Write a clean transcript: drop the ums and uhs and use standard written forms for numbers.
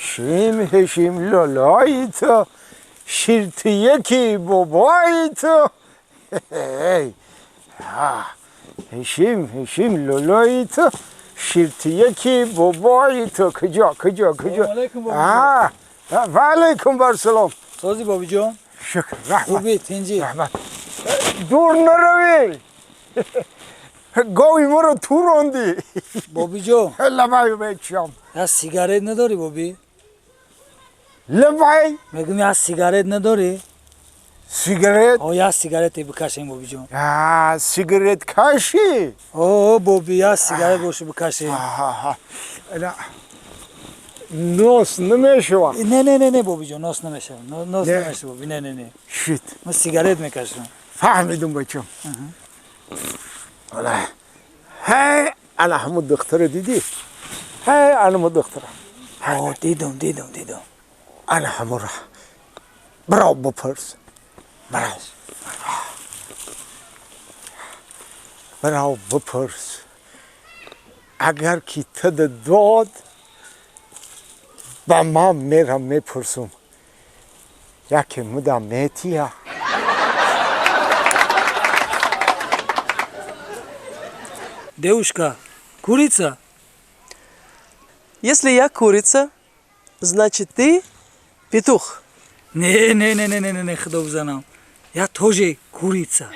Шим ҳешим лолои ту, ширтияки бобои ту. Ҳешим ҳешим лолои ту, ширтияки бобои ту. Куҷо, куҷо, куҷо? Ва алайкум барсалом. Сози, бобиҷон? Шукр, раҳмат. Хуби, тинҷӣ? Раҳмат. Дур наравӣ, гови моро ту рондӣ. Бобиҷон. Лабай, бечам. Як сигарет надорӣ, боби? Лабай. Мегӯм, як сигарет надорӣ? Сигарет? О, як сигарете бикашем, бобиҷон. Сигарет кашӣ? О, боби, як сигарет боша, бикашем. Нос намешавад. Не, не, не, не, бобиҷон, нос намешавад, нос намешавад, боби, не, не, не. Шит. Ман сигарет мекашам. Фаҳмидум, бачам. Ҳай, ана ҳамун духтара дидӣ? Ҳай, ана духтара. О, дидум, дидум, дидум. Ана ҳамура биров бипурс, биров, биров бипурс. Агар ки туда дод, ба ман мерам мепурсум, яке муда метия. Девушка, курица? Если я курица, значит, ты петух. Не, не, не, не, не, не, не, худо бизанам, я тоже курица.